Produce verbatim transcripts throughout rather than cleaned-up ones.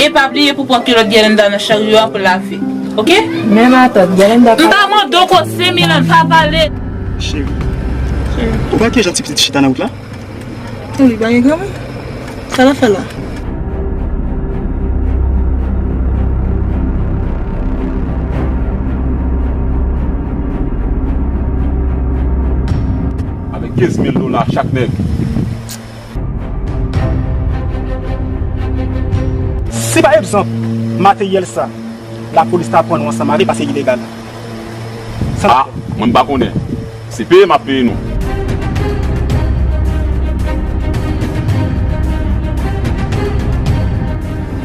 E pa bliye pou pran kilòt Gerlanda nan charyo a pou lave. Oke? Men matant, Gerlanda pa... M pa mande w koze, Milan, pa pale. Cheri. Cheri. Ou pa ki jan ti pitit chita nan wout la? Wi, pa gen granmoun. Sa l ap fè la? Avèk kenz mil dola chak nèg. Si pa egzanp, materyèl sa, lapolis ta pran nou ansanm avè l, paske ilegal. Sa n ap fè? Mwen m pa konnen. Se peye m ap peye nou.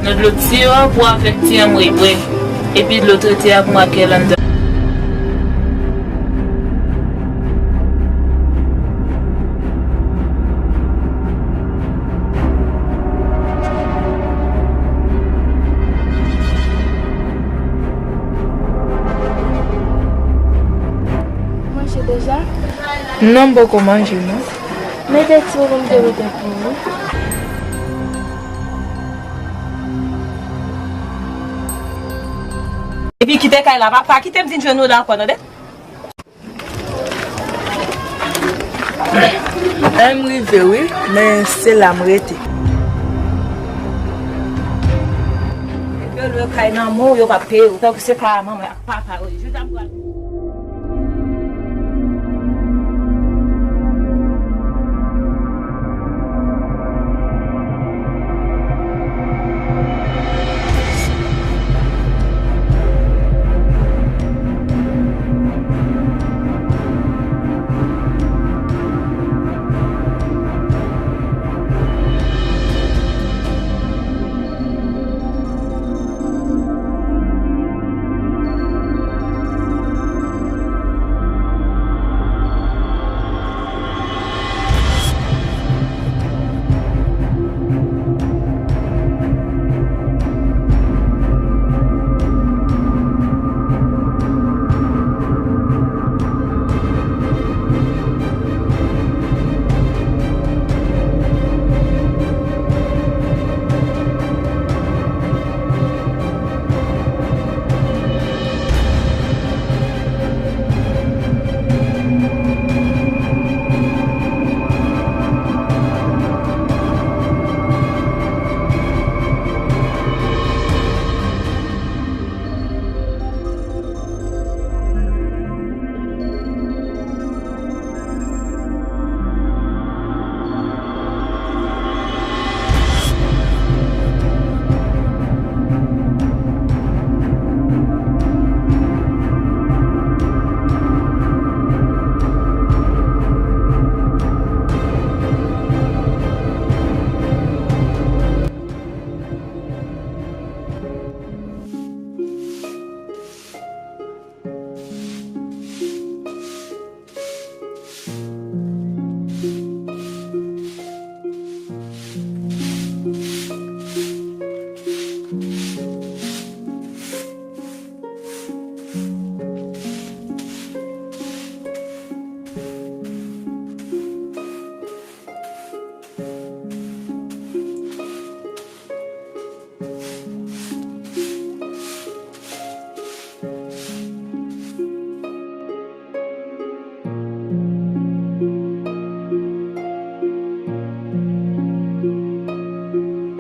Nan dlo ti yo a pou avèk ti anmwe bwè. Epi dlo trete a pou make l anndan. Manje deja? Non, m poko manje, non. Mete ti bonbon m te mete pou ou. Epi kite kay la, pa, pa kite m vin jwenn ou la ankò, tande? M rive wi, men se la m rete. Yo lwe kay nan men w, yo p ap peye w, tankou se kay a manman ak papa w ye. Jodi a m pral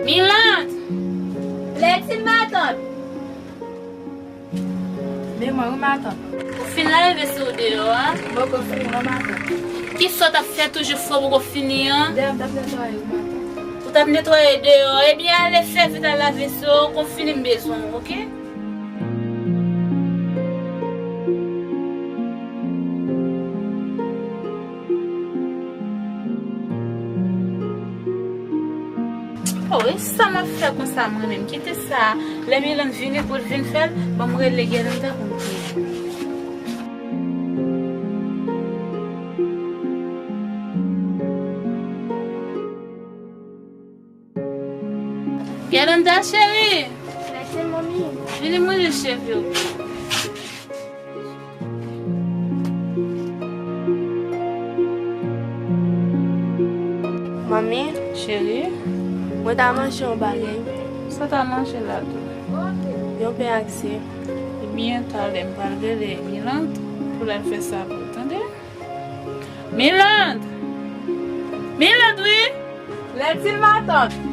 Milat! Leti matant! Men mwen, wi, matant. Ou fin lave veso deyò a? Mwen poko fini, non, matant. Kisa w t ap fè toujou fò w poko fini an? Deyò, m t ap netwaye, wi, matant. Ou t ap netwaye deyò? Ebyen, ale fè vit al lave veso, kon fini m bezwen w, oke? Oh, e sa m ap fè konsa mwen menm? Kite sa. Lè Milan vini pou l vin fè l, ban m rele Gerlanda pou m peye. Yolanda cheri! Mèsi, manmi. Vini manje cheve w. Manmi, cheri, mwen ta manje yon bagay. Sa w ta manje la tou? Yon pen ak ze. Ebyen, talè m pral rele Miland pou l al fè sa pou w, tande? Miland! Miland, wi! Lètil matant!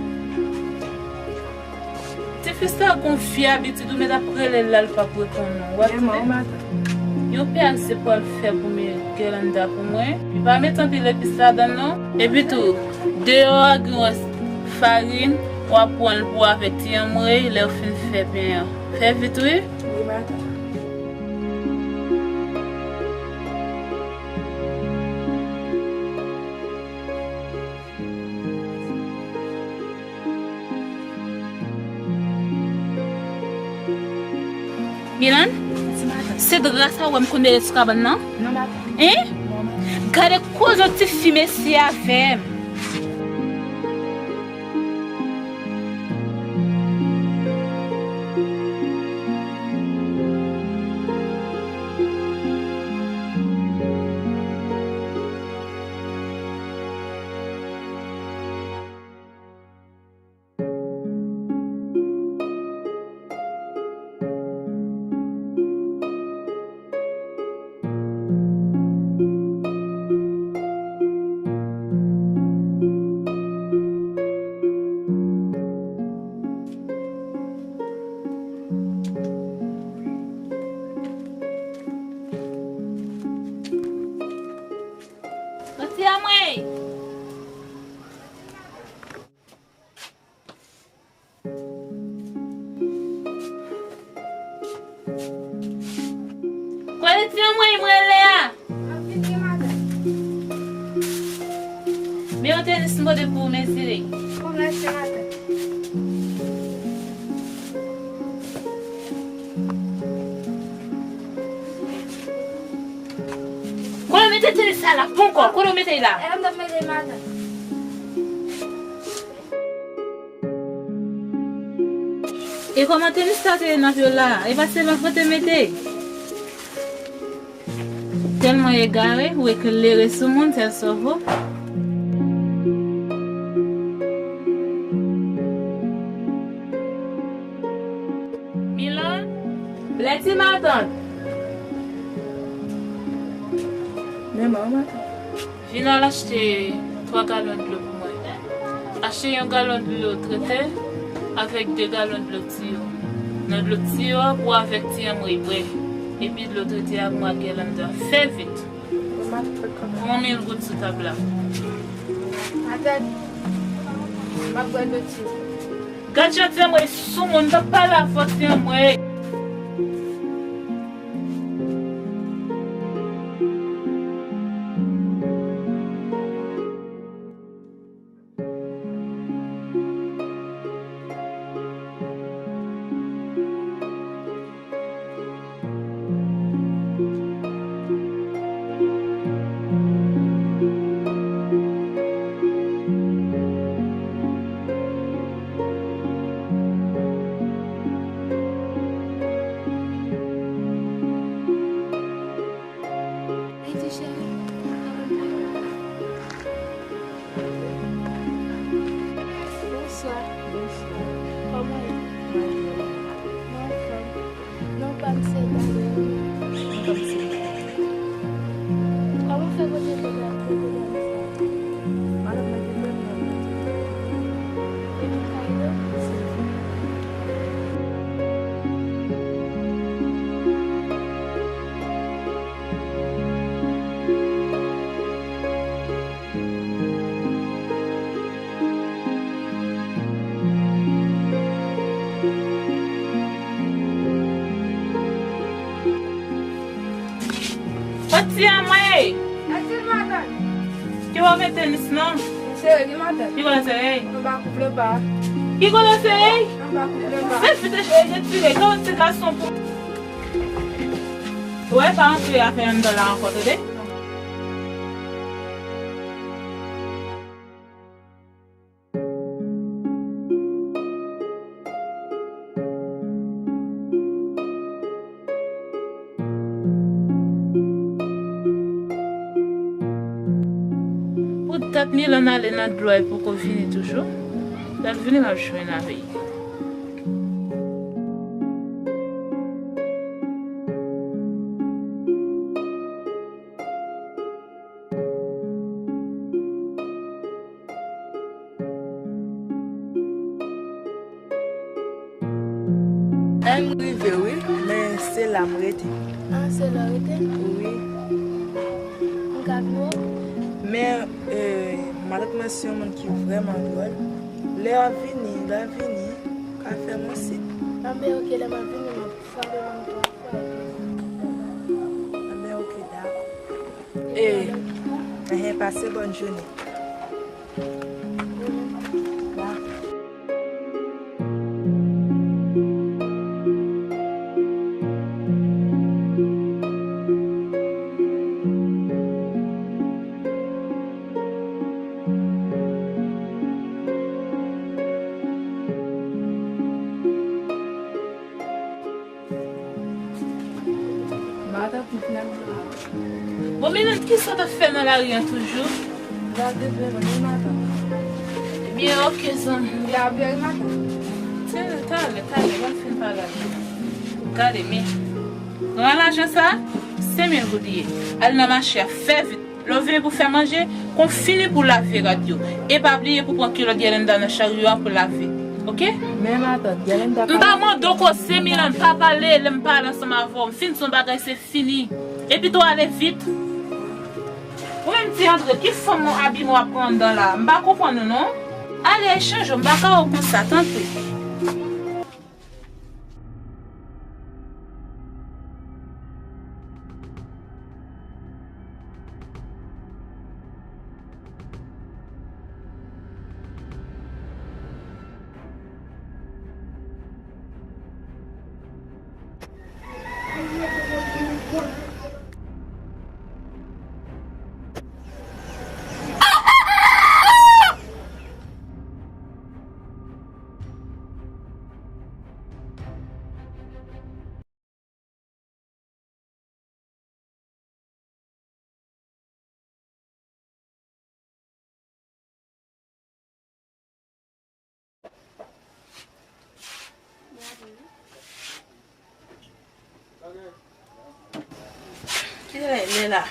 Ti fi sa gon vye abitid, ou mèt ap rele l la, l p ap reponn ou. W ap tande? Yon pen ak ze pou al fè pou Yolanda pou mwen. Li pa met anpil epis ladan l non. Epi tou, deyò a gen yon farin, w ap pran l pou avèk ti anmwey lè w fin fè pen an. Fè vit wi. Wi, matant. Milan, se dra sa w wè m konn mete sou kabann nan? Non, matant. Hein? Non, matant. Gade koze yon ti fi mesye avè m. Soti anmwey! Kote ti anmwey mwen rele a? M ap vini, matant. Men yon tenis m pote pou ou, mezire. Bon, mèsi, matant. Kote w mete tenis sa la? Ponkò, kote w mete l la? E la m t ap mete l, matant. E kòman tenis sa te ye nan pye w la? E pa se lòt kote mete? Tèlman egare, ou eklere sou moun, sèl sa w vo. Milan? Lèti matant. Men mwen matant. Vin al achte twa galon dlo pou mwen. Achte yon galon dlo trete avèk de galon dlo tiyo. Nan dlo tiyo a pou avèk ti anmwey bwè. Epi dlo trete a pou mwen ak Yolanda. Fè vit. Pran mil goud sou tab la. Matant, m ap bwè dlo tiyo. Gad jan ti anmwey sou moun, m t ap pale avè w ti anmwey. Wi, ti cheri. Bonswa. Bonswa. Kòman w ye? Mwen anfòm. Non pa m se Daniel. Kòman w fè kote kote a kote a sa? Madanm mwen te pran nan nan. Epi Kayla? Se vre. Pati a mwen! Asil madanm! Ki wè mete lis non? Sere li madanm. Ki kote sere? Anba koup le ba. Ki kote sere? Anba koup le ba. Se fite cheve retire. Gade ti gason pou. Wè pa antre afè anndan la ankò, tande? Milan ale nan dlo a, li poko vini toujou. Lè l vini, m ap jwenn avè l. M rive wi, men se la m rete. Ah, se la w rete? Wi. M ka vin wè w? Men, euh, matant mwen se yon moun ki vrèman dwòl. Lè w ap vini, lè w ap vini, ka fè mwen siy. Ah, men oke, lè m ap vini, m ap frape mwen twa fwa epi. Ah, men oke, dakò. E, enhen, pase bòn jounen. Matant, m fenk la. Bon, Milan, kisa w t ap fè nan lari a toujou? M t ap deplase m wi, matant. Ebyen, oke, zanmi. M te ap fè matant. Talè, talè, talè, m ap fin pale avè w. Gade, men. Pran lajan sa, senk mil goud li ye. Al nan mache a, fè vit. Lè w vini pou fè manje, kon fini pou lave rad yo. E pa bliye pou pran kilòt Gerlenda nan charyo a pou lave. Oke? Men matant, Gerlenda pa... M pa mande w koze, Milan, pa pale, lè m pale ansanm avè w. M fin di w yon bagay, se fini. Epi tou ale vit. Ou menm di Andre, ki fòm abime w ap pran anndan la? M pa konprann ou non. Ale chanje w, m pa ka wè w konsa, tanpri. Kilè l ye la?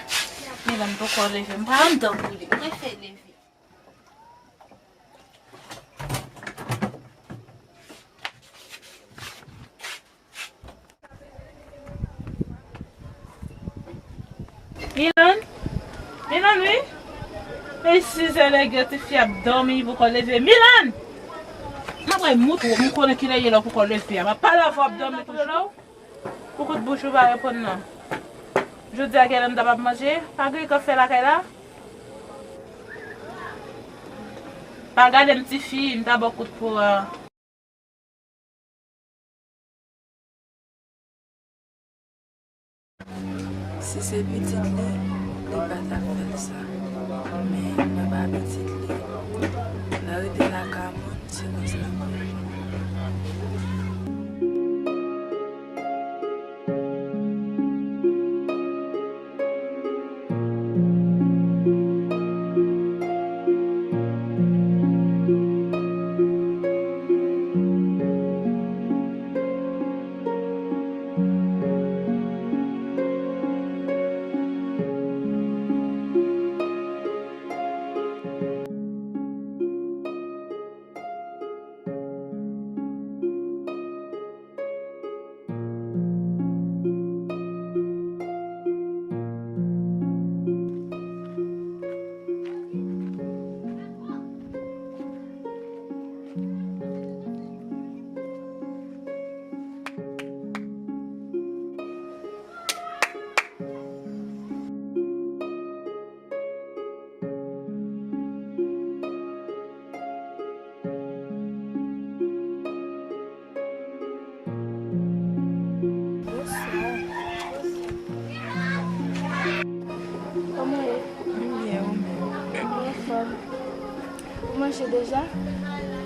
Milan poko leve. M pa anndan pou li. M prefere leve. Milan? Milan, wi? E sizè lè gen ti fi ap dòmi, poko leve. Milan! M ap moutre w, m konnen kilè ye la poko leve a. M ap pale avè w, ap dòmi toujou. Pou kout bouch ou pa reponn nan. Jodi a Gerlenda p ap manje, pa gen kòb fè lakay la. Pa gade m tifi, m ta ba w kout po a. Si se pitit li, li pa t ap fè l sa. Men mwen pa pitit li. Lè w rete lakay moun, se konsa. Bonswa. Kòman w ye? M byen, ou menm? M anfòm. Ou manje deja?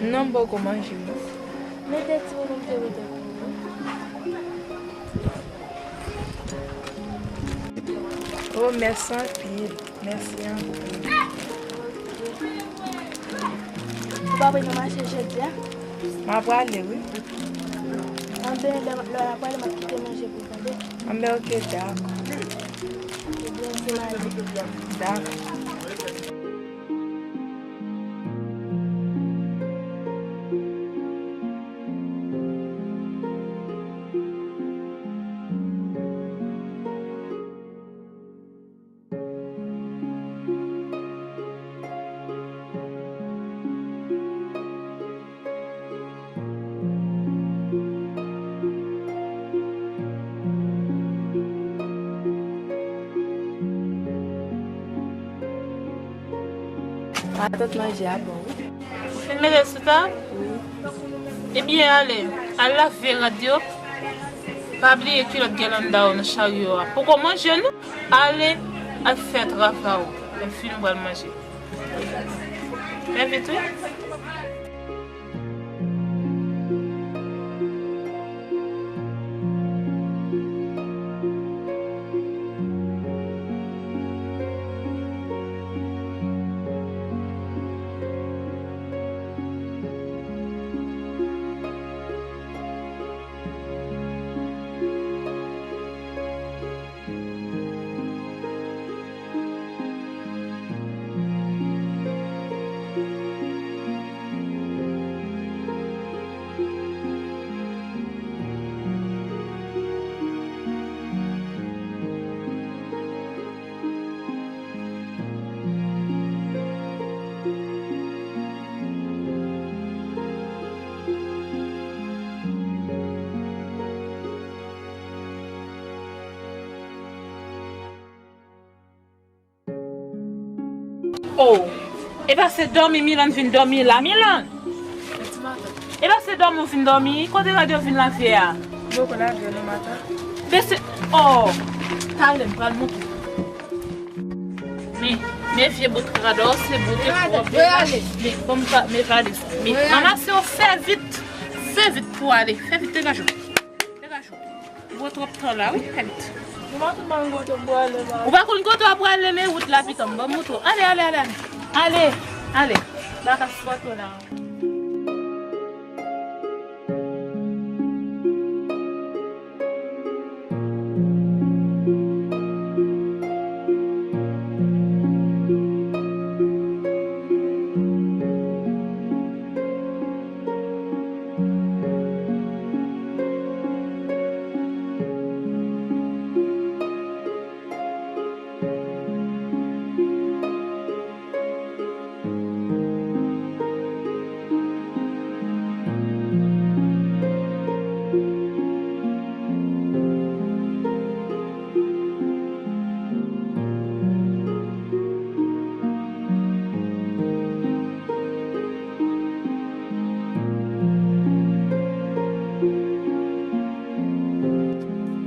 Non, m poko manje, non. Mete ti woulou m te mete pou ou. Oh, mèsi anpil. Mèsi anpil. Ou pa vle nou mache jodi a? M a prale, wi. Anben, lè, lè w ap prale, m ap kite manje pou ou, tande? Anben, oke, dakò. Ebyen, di m ale. Dakò. Atant manje a bon, wi. Ou fin mete sou tab? Wi. Ebyen, ale, al lave rad yo. Pa bliye kilòt gèlanda w nan charyo a. Poko manje, non? Ale, al fè travay ou. Lè fini, ou pral manje. Fè vit, wi. Oh, e pa se dòmi Milan vin dòmi la, Milan! E pa se dòmi ou vin dòmi, kote rad yo vin lave a? Yo poko lave non, matant. Men se, oh, talè m pral montre. Men, men vye bout rad, oh, se bout e pwòp. Men, ban m pa, men pale sa. Men, ranmase yo, fè vit. Fè vit pou ale. Fè vit, degaje w. Degaje w. Ou pran twòp tan la, wi, fè vit. Ou pa konn kote w ap prale, men wout la pitan m. Ban m montre w. Ale, ale, ale, ale. Ale, ale. Baka sipòte w la.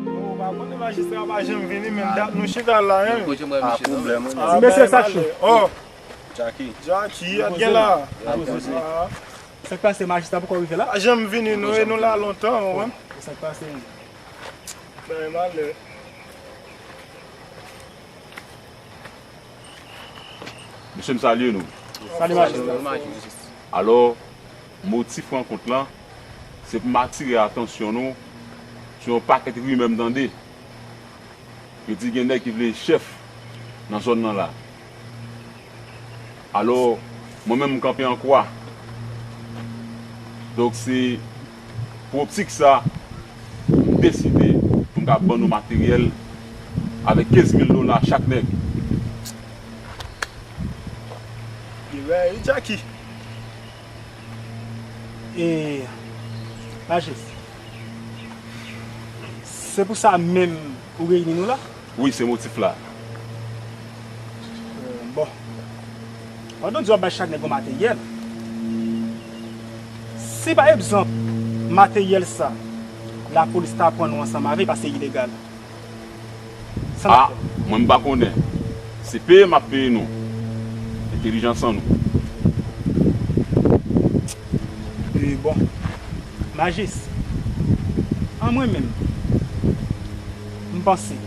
Oh, pa konnen majistra pa janm vini, menm dat nou chita la, hein. Pa pwoblèm, wi. Ah, ti mesye, sa cho. Oh. Jackie. Jackie, a gen la. Ah. Sa k pase, majistra poko rive la? Pa janm vini, non, e nou la lontan, ou wè. Sa k pase? Bagay malè. Mesye, m salye nou. Salye, majistra. Alò, motif rankont lan, se pou m atire atansyon nou sou yon pakèt rimè m tande. Yo di gen nèg ki vle chèf nan zòn nan la. Alò, mwen menm, m kanpe an kwa. Donk, se pou optik sa, m deside pou m ka ban nou materyèl avèk kenz mil dola chak nèg. Li rèy, Jackie. E, Majis, se pou sa menm ou reyini nou la? Wi, se motif la. Euh, bon. Pandan w di w ap bay chak nèg yon materyèl, si pa egzanp, materyèl sa, lapolis ta pran nou ansanm avè l, paske se ilegal. Sa n ap fè? Ah, mwen m pa konnen. Se peye m ap peye nou. Entèlijans an nou. E bon. Majis, an mwen menm, m panse,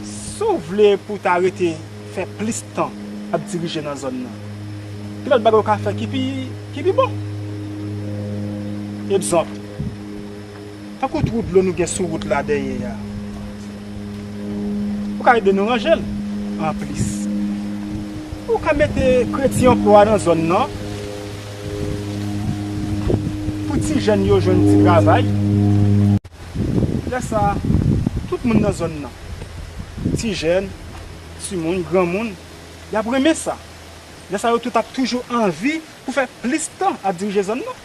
si w vle pou w ta rete fè plis tan ap dirije nan zòn nan, Ki lòt bagay ou ka fè ki pi, ki pi bon? Egzanp, tankou twou dlo nou gen sou wout la dèyè a. Ou ka ede nou ranje l. Anplis, ou ka mete kredi anplwa nan zòn nan pou ti jèn yo jwenn ti travay. Lè sa a, tout moun nan zòn nan, ti jèn, timoun, granmoun, y ap renmen sa. Lè sa a, yo tout ap toujou anvi pou fè plis tan ap dirije zòn nan.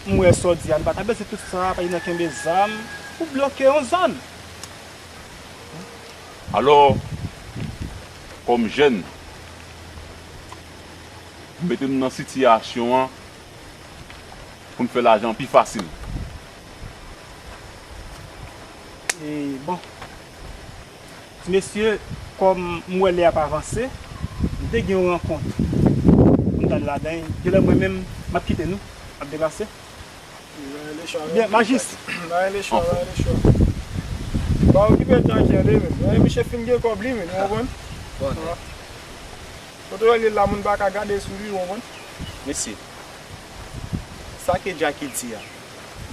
M wè sa w di a, nou pa ta bezwen tout sa, pa gen nan kenbe zam pou bloke yon zòn. Alò, kòm jèn, mete nou nan sitiyasyon an pou n fè lajan pi fasil. E, bon, ti mesye, kòm m wè lè ap avanse, m te gen yon rankont pou m t al ladan l. Genlè mwen menm, m ap kite nou, m ap deplase. Byen, Majis. Pa okipe Jackie an de menm. Misye fin gen kòb li menm, ou konprann? Kote w ye la, moun pa ka gade sou li, ou konprann? Mesye, sa ke Jackie di a,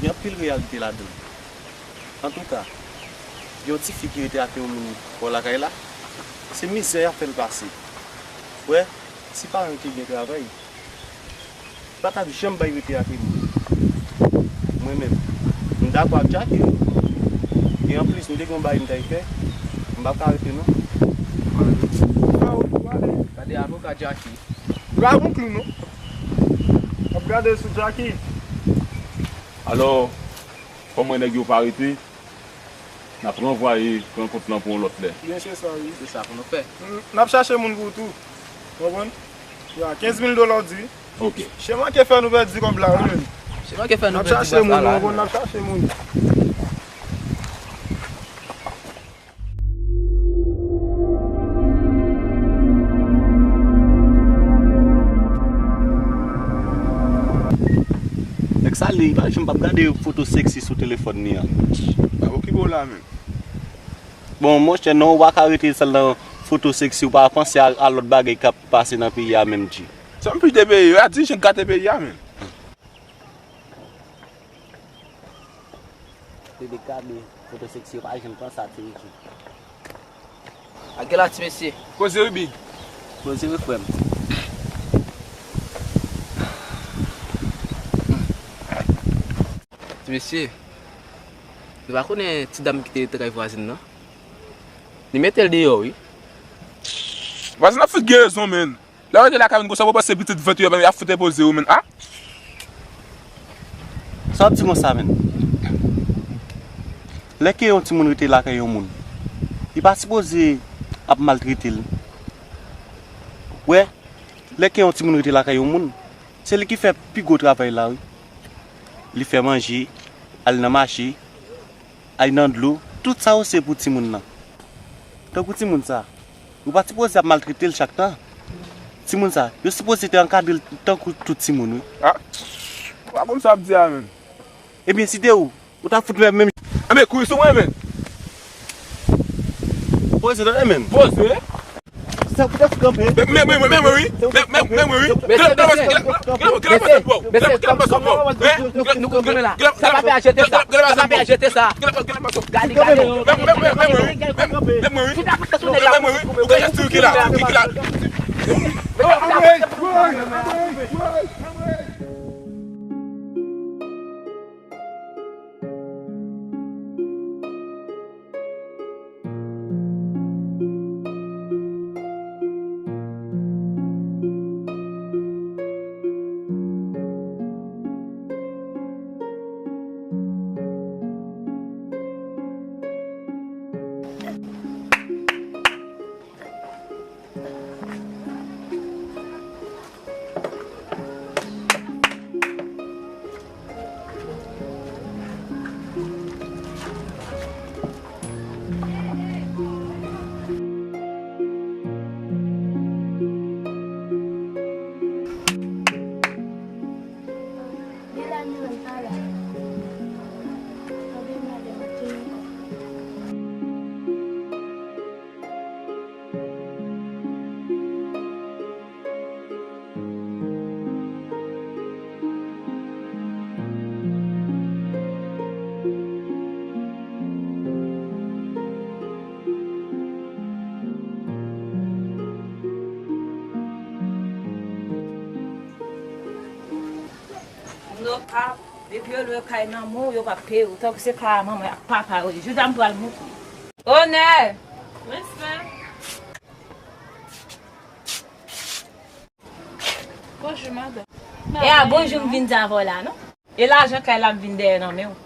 gen anpil reyalite ladan l. Antouka, gen yon tifi ki rete ak yon moun bò lakay la, se mizè y ap fè l pase. Wè, si paran te gen travay, pa t ap janm bay rete ak li. Mwen menm, m dakò ak Jackie wi. E anplis, m te gen yon bagay m t al fè, m p ap ka rete non. Gade avoka Jackie. Li pa gon klou non. Ap gade sou Jackie. Alò, kòm wè nèg yo pa rete, n ap ranvwaye rankont lan pou yon lòt lè. Byen, se sa, wi. Se sa pou nou fè. N, n ap chache moun pou ou tou. Konprann? Ya, kenz mil dola w di. Ok. Chen manke fè nou pèdi kòb la, wi, menn. Chen manke fè nou pèdi kòb la, wi. N ap chache moun, konprann? N ap chache moun. Nèg sa li, li pa janm p ap gade foto sexy sou telefòn li an. Pa okipe w la menm. Bon, monchè, non, ou pa ka rete sèl nan foto sexy, ou pa panse a, a lòt bagay k ap pase nan peyi a menm, G. Sa m plis de peyi yo, a dirijan k gate peyi a menm. Tande gade foto sexy yo pa janm panse a ti Ricky. Ak gen la ti mesye. Koze wi big. Koze wi frè m. Ti mesye, nou pa konnen ti dam ki te travay vwazin nan? Li mete l deyò wi. Vwazin nan fout gen rezon menn. Lè w rete lakay moun konsa, w pa panse pitit vant yo, y ap fout enpoze w, menn. A! Sa w ap di konsa, menn? Lè ke yon timoun rete lakay yon moun, li pa sipoze ap maltrete l. Wè, lè ke yon timoun rete lakay yon moun, se li ki fè pi gwo travay la, wi. Li fè manje, al nan mache, al nan dlo, tout sa yo se pou timoun nan. Tankou timoun sa, yo pa sipoze ap maltrete l chak tan. Timoun sa, yo sipoze te ankadre l tankou tout timoun, wi. A, ou pa konn sa w ap di a menm. Ebyen, si te ou, ou t ap fout fè menm. Anben, kouri sou mwen, menn. Poze, tande, menn. Poze. Se ou ki te fout kanpe. Men, men, men, men, men, wi. Men, men, men, men, wi. Mesye, mesye, mesye, kòman nou konn la? Sa pa fè a jete sa. Sa pa fè a jete sa. Gade, gade. Ou ka jete sou nèg la. A, depi yo lwe kay nan men w, yo p ap peye w. Tankou se kay a manman ak papa yo ye. Jodi a m pral montre w. Onè! Respè! Bonjou, madanm. E a bonjou m vin di avè w la, non? E lajan kay la m vin dèyè nan men w.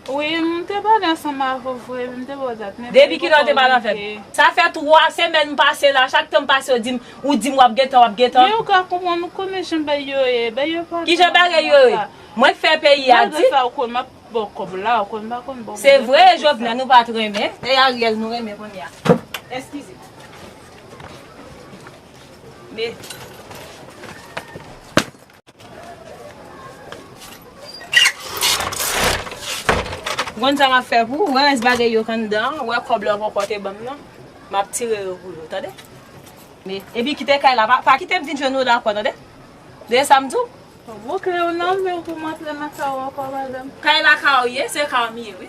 Wi, m te pale ansanm avè w vre, m te ba w dat, men depi kilè w te pale avè m? Sa fè twa semèn m pase la, chak tan m pase, w di m, ou di m w ap gentan, w ap gentan. Men ou ka konprann, ou konnen jan bagay yo ye, bagay yo pa... Kijan bagay yo ye? Mwen k fè peyi a di. Malgre sa, ou konn m ap ba w kòb la, ou konn m pa konn ba w. Se vre, Jovenel, nou pa t renmen. E Ariel, nou renmen kounye a. Eskize. Men. Ou konn sa m ap fè pou ou, wè rès bagay yo k anndan an, wè kòb la w poko te ban m nan, m ap tire yo pou ou, tande? Men, epi kite kay la, pa, pa kite m vin jwenn ou la ankò, tande? Tande sa m di w? Ou klè w nan men w pou m antre nan kay ou ankò, madanm. Kay la kay ou ye, se kay m ye, wi.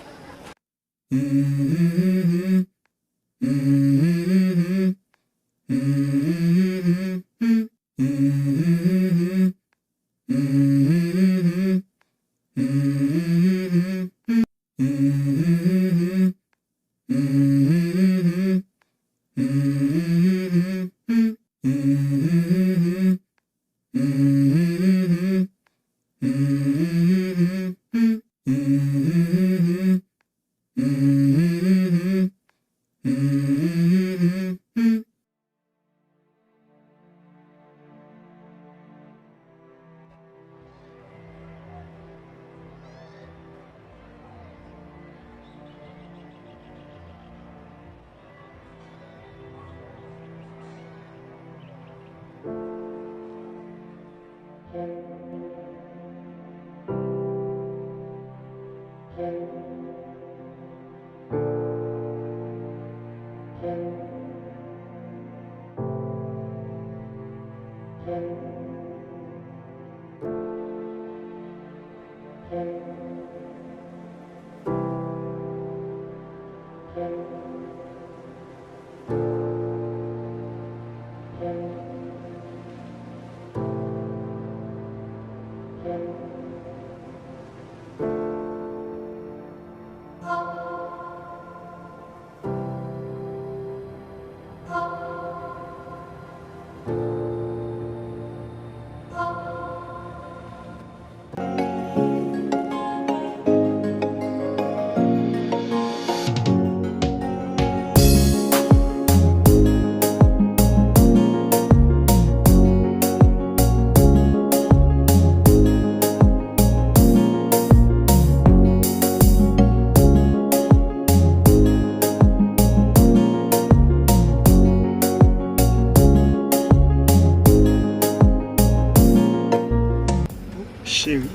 Cheri,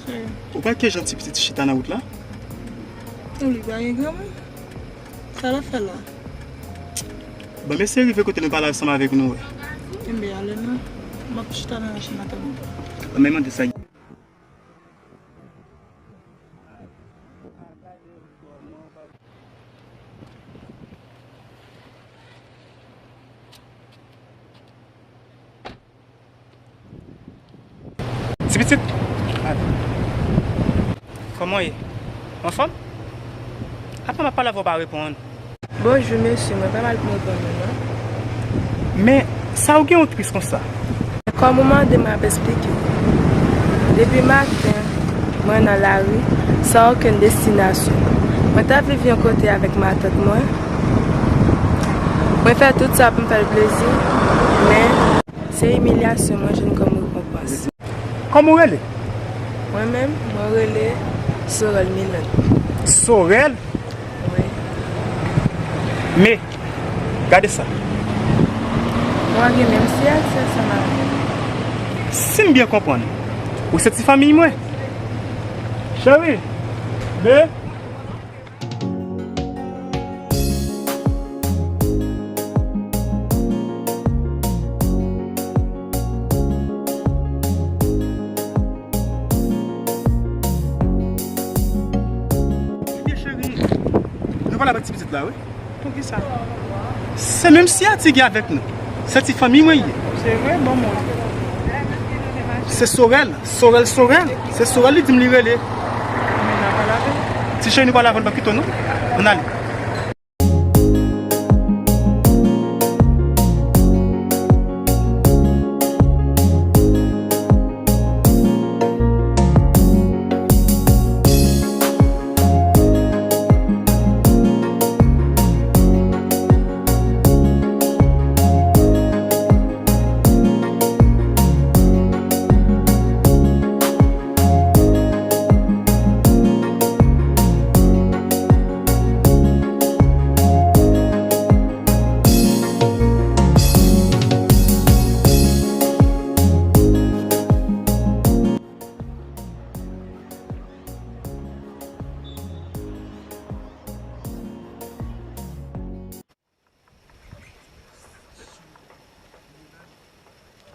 cheri, ou pa wè kijan ti pitit chita nan wout la? Ou li pa gen granmoun? Sa l ap fè la? Bon, mesye rive kote nou pale ansanm avèk nou, wè. Enben, ale non. M ap chita nan machin nan tann ou. Bon, men mande sa. Ti pitit. Kòman w ye? Ou anfòm? Apa m ap pale avè w, ou pa reponn? Bonjou, mesye, mwen pa mal pou reponn nou, non. Men, sa ou gen ou tris konsa? Kòm ou mande, m ap esplike w. Depi maten, mwen nan lari, san okenn destinasyon. Mwen t ap viv yon kote avèk matant mwen. Mwen fè tout sa pou m fè l plezi, men se imilyasyon mwen jwenn kòm rekonpans. Kòman w rele? Mwen menm, mwen rele Sorel Milan. Sorel? Wi. Men, gade sa. Mwen gen menm siyati ansanm avè w. Si m byen konprann, ou se ti fanmiy mwen. Cheri, men. Ebyen, cheri, nou pale avèk ti pitit la, wi. Poukisa? Se menm siyati ki avèk nou. Se ti fanmi mwen ye. Se vre, bon mwen. Se Sorèl, Sorèl, Sorèl. Se Sorèl li di m li rele. Ti cheri, nou pale avè l, pa kite w non. Ann ale.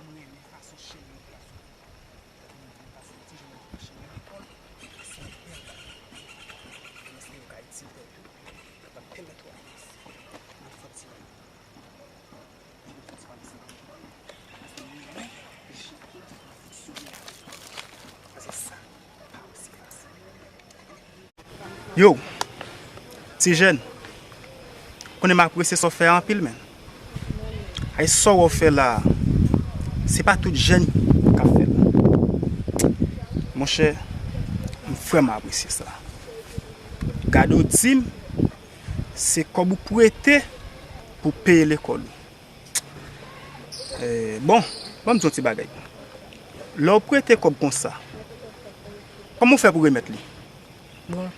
M renmen fason chèn yo plas. M renmen fason ti jan yo pran chèn yo lekòl. Se yon bèl bagay. M espere yo ka itil tèt yo. Yo p ap pèmèt w avanse. N ap fè ti bagay. N ap fè ti bagay ansanm. Paske m renmen jan yo fonksyone a. Paske sa pa osi fasil. Yo, ti jèn, konnen m apresye sa w fè a anpil, men. Ay, sa w fè la, se pa tout jèn k ap fè l. Monchè, m vrèman apresye sa. Gade w di m, se kòb ou prete pou peye lekòl ou. Eh, bon, ban m di yon ti bagay. Lè w prete kòb konsa, kòman w fè pou remèt li? Bon,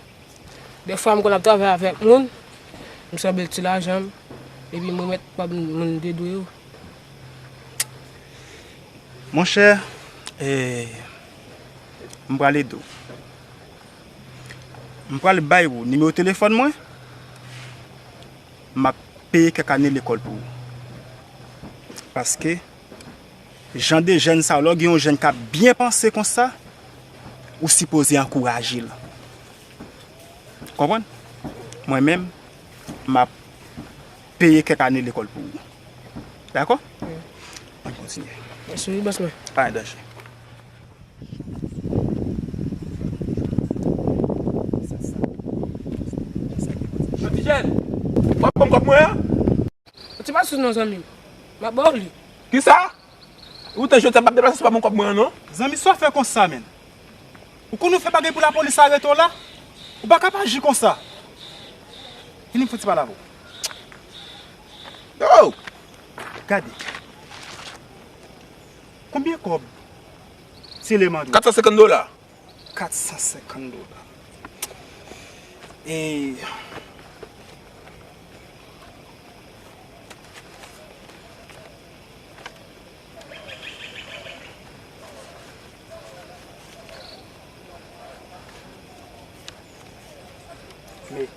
dèfwa m konn ap travay avèk moun, m sanble ti lajan m, epi m remèt kòb moun te dwe yo. Monchè, eh, m pral ede w. M pral bay ou nimewo telefòn mwen. M ap peye kèk ane lekòl pou ou. Paske, jan de jèn sa yo, lè w gen yon jèn k ap byen panse konsa, ou sipoze ankouraje l. Konprann? Mwen menm, m ap peye kèk ane lekòl pou ou. Dakò? Wi. Ann kontinye. Mèsi wi, bòs mwen. Pa gen danje. Yo, ti jèn, w ap ban m kòb mwen an? Ou ti pa sou non, zanmi m. M ap ba w li. Kisa? Ou te jodi a m ap deplase si w pa ban m kòb mwen an non. Zanmi, sa w fè konsa, menn? Ou konn ou fè bagay pou lapolis arete w la? Ou pa ka pa aji konsa. Vini m fouti pale avè w. Yo! Gade. Konbyen kòb ti eleman dwe? Kat san senkant dola. Kat san senkant dola. E, men,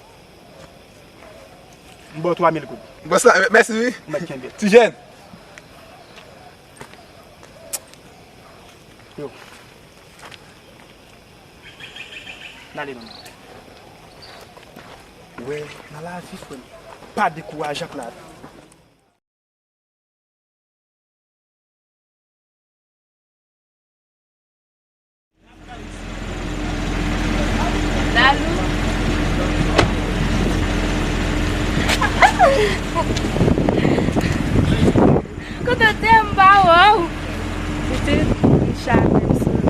m ba w twa mil goud. Bon, sa, mèsi, wi. Ou mèt kenbe l. Ti jèn. Yo. N ale, manman. Ou wè, nan lavi, frè m, pa dekouraje ak lavi. Lalou. Kote w te ye m pa wè w? Pitit, m chale, m sove.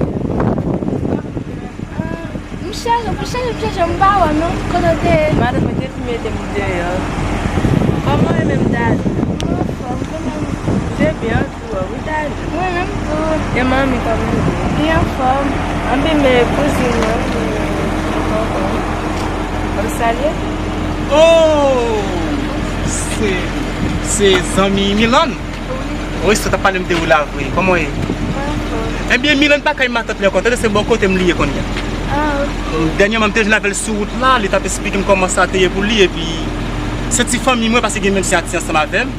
M chale, m chale, m chèche w, m pa wè w non. Kote w te ye? Madanm mwen te fin mete m deyò. Kòman w ye menm, Dad? Mwen anfòm, kòman w ye? M te byen, tou, wi, Dad. Mwen menm tou. E manmi, kòman w ye? Li anfòm. Anpi men kouzin mwen, anpi men tonton. W ap salye? Oh! Se, se zanmi Milan? Wi, sa w t ap pale m de ou la vre. Kòman w ye? Mwen anfòm. Ebyen, Milan pa kay matant li ankò, tande se bò kote m li ye kounye a. Ah, ok. Dènyèman, m te jwenn avè l sou wout la, li t ap esplike m kòman sa te ye pou li, epi se ti fanmi mwen, paske gen menm si a ti ansanm avè m.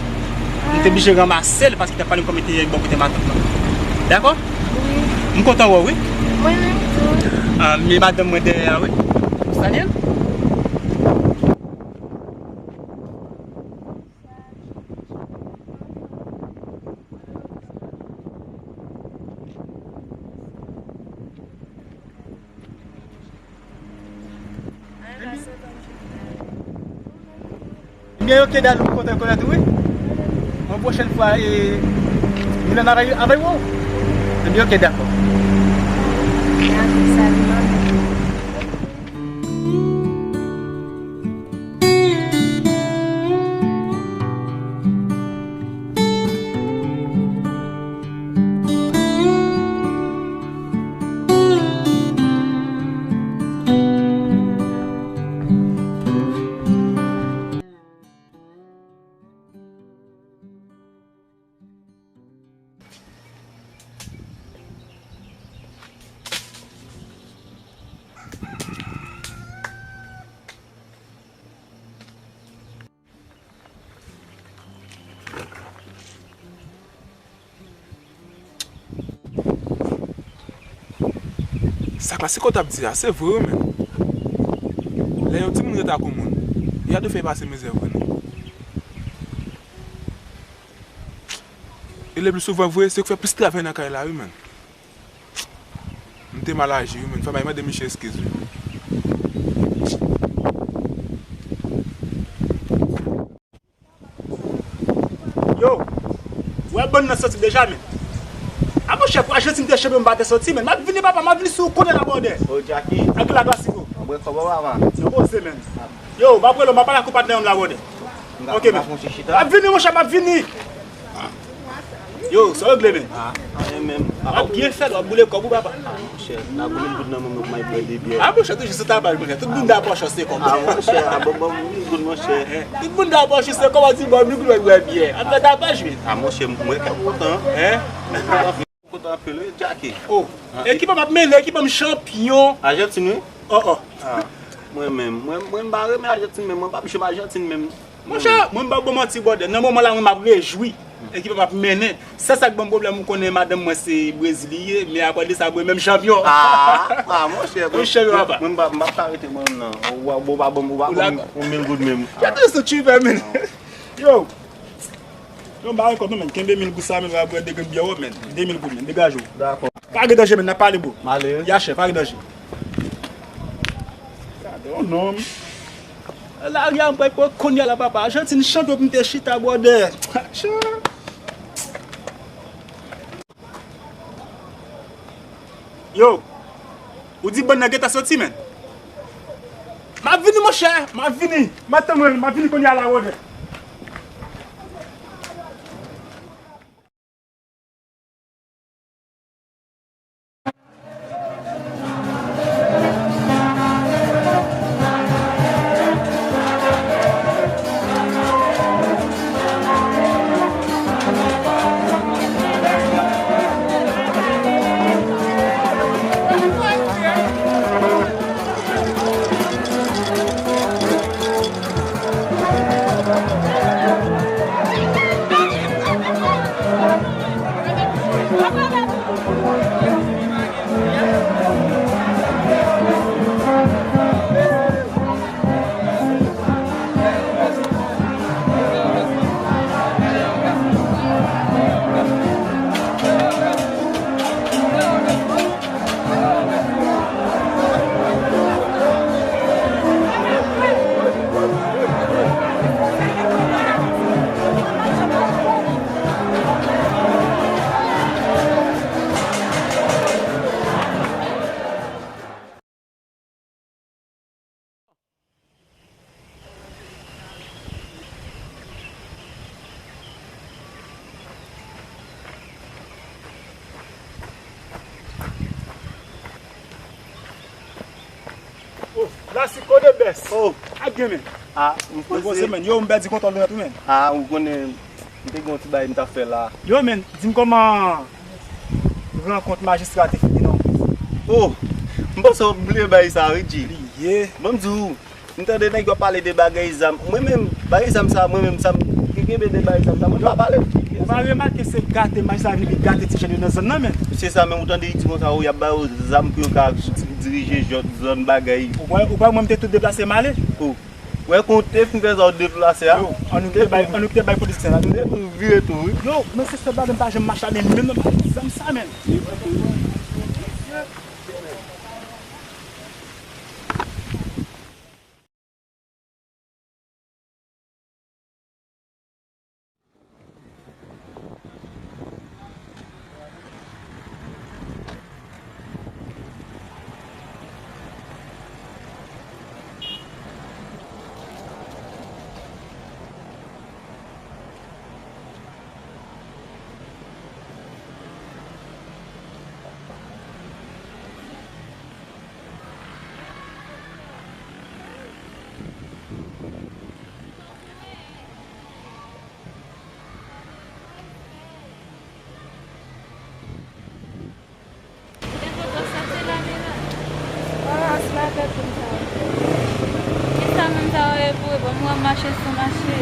M te blije ranmase l, paske li t ap pale m kòman li te ye bò kote matant lan. Dakò? Wi. M kontan wè w, wi. Mwen menm tou. Ah, men madanm mwen dèyè a, wi. Salye l. Gen oke, Dalou, m kontan rekonèt ou, wi. Yon pwochèn fwa, e, Milan avèk, avèk ou? Ebyen, oke, dakò. Dakò, salut, mami. Sa k la, se sa w t ap di a, se vre wi, men. Lè yon timoun ret ak yon moun, y a dwe fè l pase mizè vre, non. E le pli souvan vre, se yo k fè plis travay nan kay la, wi, men. M te mal aji, wi, men. Fò m al mande misye eskiz, wi. Yo, ou wè bann nan soti deja, men. A monchè, pou Ajantin te chanpyon, m pa te soti, men. M ap vini, papa, m ap vini sou konnen la, brother. Ô, Jacky. Ak la klasiko. Mwen, kòman, papa? Yo, poze, men. Yo, m ap rele w, m ap pale ak ou patnè m la, brother. Ok, men. M ap vini, monchè, m ap vini. Yo, sa w regle, men? Ah, anyen menm. W ap byen fè l, w ap boule kòb ou, papa. Ah, monchè, la boule m goud nan men m, m ay bwè de byè. Ah, monchè, toujou sou tapaj, monchè. Tout moun dakò, chòs se kòb. Ah, monchè, ah, bon, bon, m goud, monchè. Tout moun dakò, chòs se kòb, w ap di, bon, m goud, mwen bwè byè. Ap fè tapaj, men. Ah, monchè, mwen kè kontan. Hein? Kontan anpil, wi, Jacky. Oh, ekip an m ap mennen, ekip an m chanpyon. Ajantin, wi. Oh, oh. Ah, mwen menm, mwen, mwen m pa renmen Ajantin menm, mwen p ap janm Ajantin menm. Monchè, mwen m p ap ba w manti, brother. Nan moman la, mwen m ap rejwi. Ekip an m ap mennen. Sèl sa k ban m pwoblèm, ou konnen madanm mwen se Brezil li ye, men apre de sa, mwen menm chanpyon. Ah, ah, monchè, mwen chanpyon, papa. Mwen m p ap, m p ap ka rete mwen menm, non. Ou, ou, ou pa ban m, ou pa ban m yon mil goud menm. Gade sou chive, men. Yo. Yo, m pa rekòt non, men. Kenbe mil goud sa, men, va bwè de grenn byè, men. De mil goud, men. Degaje w. Dakò. Pa gen danje, men, n ap pale, bro. M ale, wi. Ya, chèf, pa gen danje. Gade yon nonm. Lari a, m pral pran kounye a la, papa. Ajantin chanpyon pou m te chita, brother. Yo, ou di bann nan gentan soti, men. M ap vini, monchè, m ap vini. M ap tann mwen, m ap vini kounye a la, brother. Oh, la si kode bès. Oh. A gen men. Ah, m panse. Yo, men, yo, m pèdi kontwòl nan tou, men. Ah, ou konnen, m te gen yon ti bagay m t ap fè la. Yo, men, di m kòman rankont majistra te fini, non? Oh, m panse w bliye bagay sa, wi, G. Bliye. Bon, m di w, m tande nèg yo ap pale de bagay zam. Mwen menm, bagay zam sa, mwen menm, sa m ki kenbe de bagay zam sa, mwen pa pale. Ou pa remake se gate majistra vin epi gate ti jèn yo nan zòn nan, men. Se sa, men ou tande li di konsa, oh, y ap ba yo zam pou yo ka dirije zòn, zòn bagay. Ou kwè, ou kwè mwen m te tou deplase m ale? Oh. Wè, kon w te fin fè sa, w deplase a. Yo, ann nou kite bay, ann nou kite bay politisyen la. M te tou vire tou, wi. Yo, men se sèl bagay m pa janm mache ale menm nan bagay zam sa, men. Kisa moun sa yo ye pou e ban m wè mache san mache?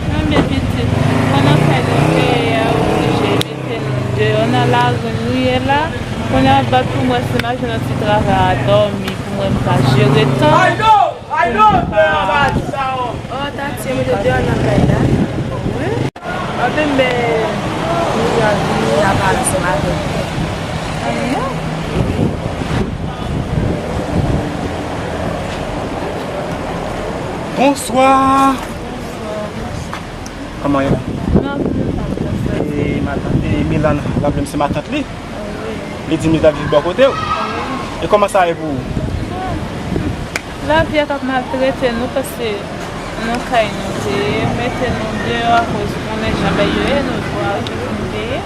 Mwen byen pitit, mwen nan kay nan peyi a, oblije mete nou deyò nan lari nou ye la. Kounye a bat pou mwen si m a jwenn yon ti travay a dòmi pou mwen m ka jere tan. Oh, Tati, yo mete deyò nan kay la. Wi. Anben, men, nou ap vini ap pale ansanm avèk ou. Bonswa. Kòman w ye la? E, matant, e, Milan, raple m se matant li. Li di m li t ap viv bò kote w. E kòman sa ye pou ou? Lavi a t ap maltrete nou, paske nan kay nou te ye, mete nou deyò akoz konnen jan bagay yo ye, nou dwe vin peye,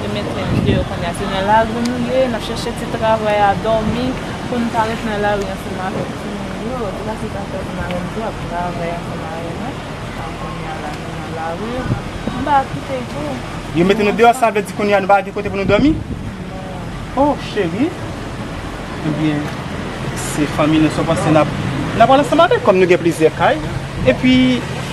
yo mete nou deyò kounye a. Se nan lari nou ye, n ap chèche ti travay a dòmi pou n pa ret nan lari ansanm avèk timoun yo. Depi sa se katòz mwa, nou ap travay ansanm avèk nou. Kounye a la, nou nan lari. M pa kite tou. Yo mete nou deyò, sa vle di kounye a nou pa gen kote pou nou dòmi? Oh, cheri. Ebyen, se fanmi nou, sa w panse n ap, n ap pral ansanm avèk, kòm nou gen plizyè kay. Epi,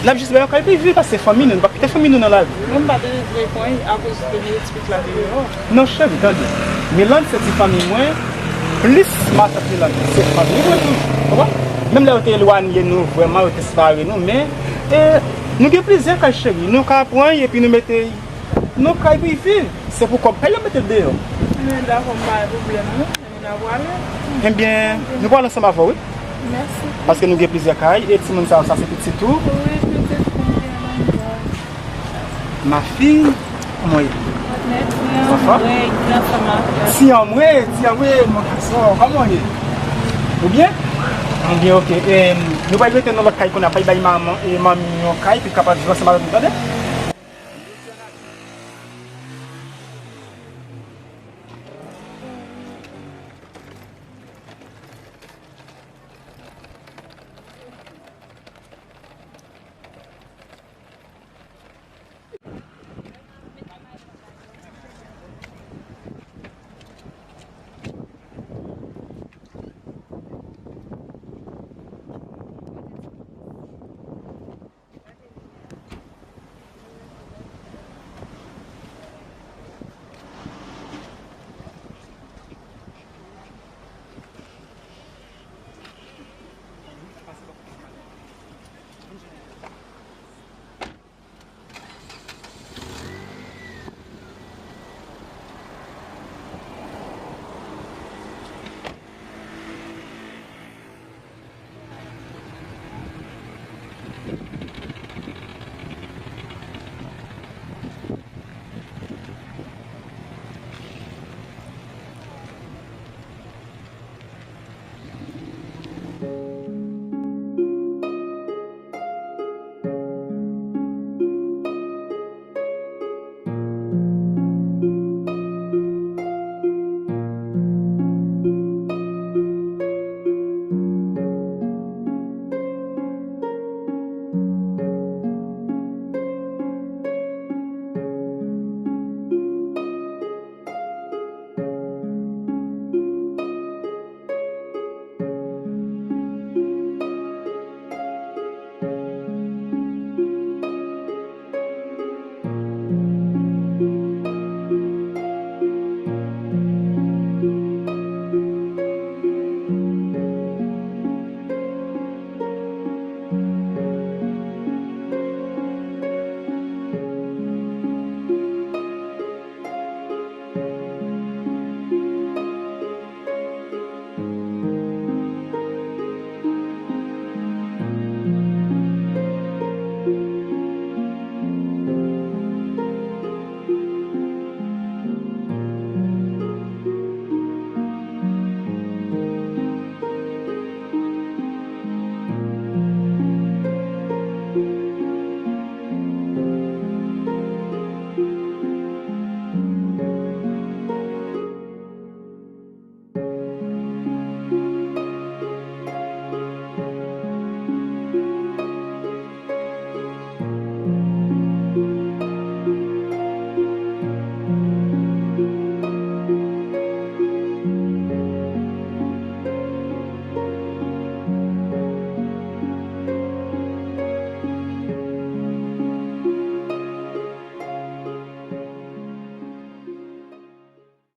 n ap jis bay yon kay pou viv, paske se fanmi nou, nou p ap kite fanmi nou nan lari. Mwen, m pa te vle pran akoz de mete ti pitit la deyò. Non, cheri, tande. Milan se ti fanmi mwen, plis matant Milan, se fanmi mwen tou. Konprann? Menm lè yo te elwanye nou vrèman, yo te separe nou, men, e, nou gen plizyè kay, cheri. Nou ka pran, epi nou mete yon kay pou viv. Se pou kòb kay yo mete l deyò. Men dakò, m pa gen pwoblèm, non. Men n a pwale. Ebyen, nou pral ansanm avè w, wi. Mèsi. Paske nou gen plizyè kay, e timoun sa yo, sa se pitit ou? Wi, pitit mwen, Mafi, kòman w ye? Anfòm? Ti anmwe, ti anmwe, mon gason, kòman w ye? Ou byen? Ou byen, oke. E, nou pral rete nan lòt kay kounye a, pral bay manman, e, manmi yon kay, pou l kapab viv ansanm avèk nou, tande?